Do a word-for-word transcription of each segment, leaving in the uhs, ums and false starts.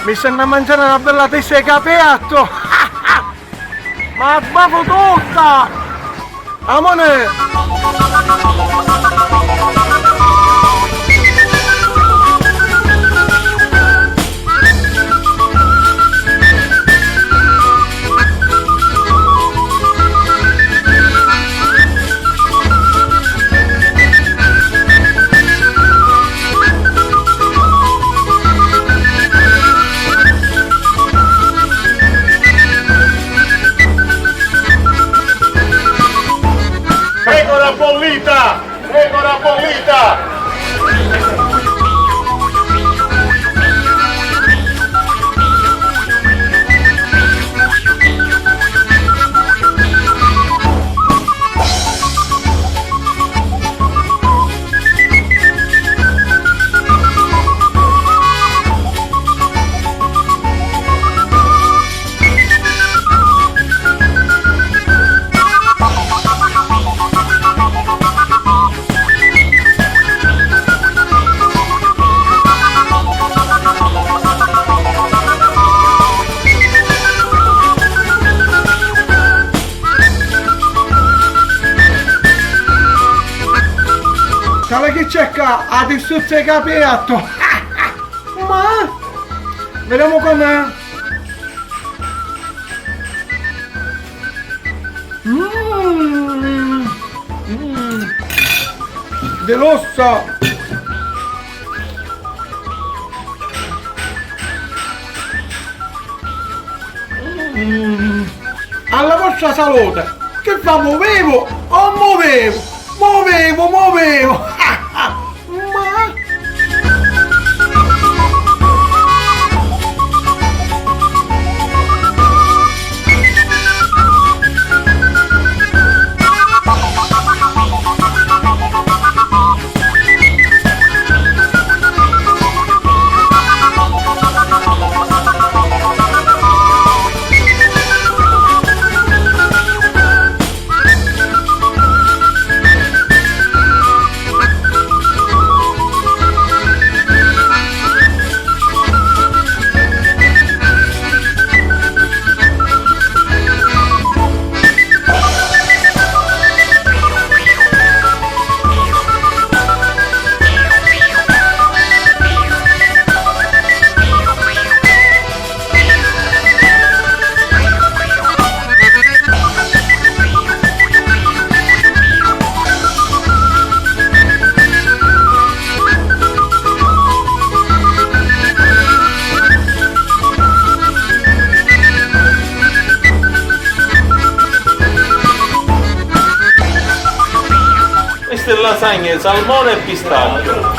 Mi stannu a mangiari na bella testa di capiattu! Ma sbafu tutta! Amone! Pecora bollita! Pecora bollita! Cala chi c'è ccà? A tistuzza di capiattu! Ma vediamo com'è. Mm. Mm. Delossa. Mm. Alla vostra salute. Che fa, muvevo o muvevo? Muvevo, muvevo. Ma Questa è lasagna di salmone e pistacchio.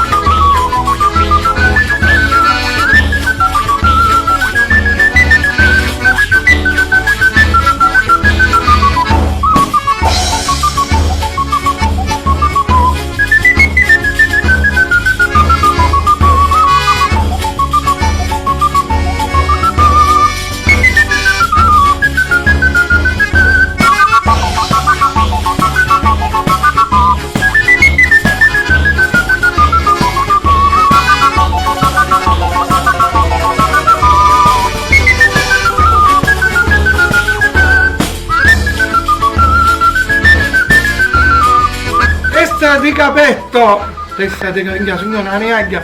Testa di capetto! Testa di ca-, minchia, signora, la niagghia!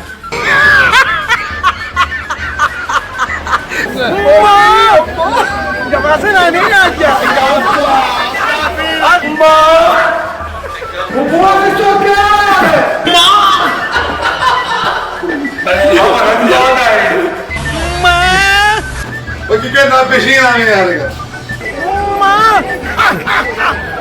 Ma! Minchia, ma se la niagghia! Ma! Non può toccare! Ma! Ma chi che sta vicino a me, raga? Ma!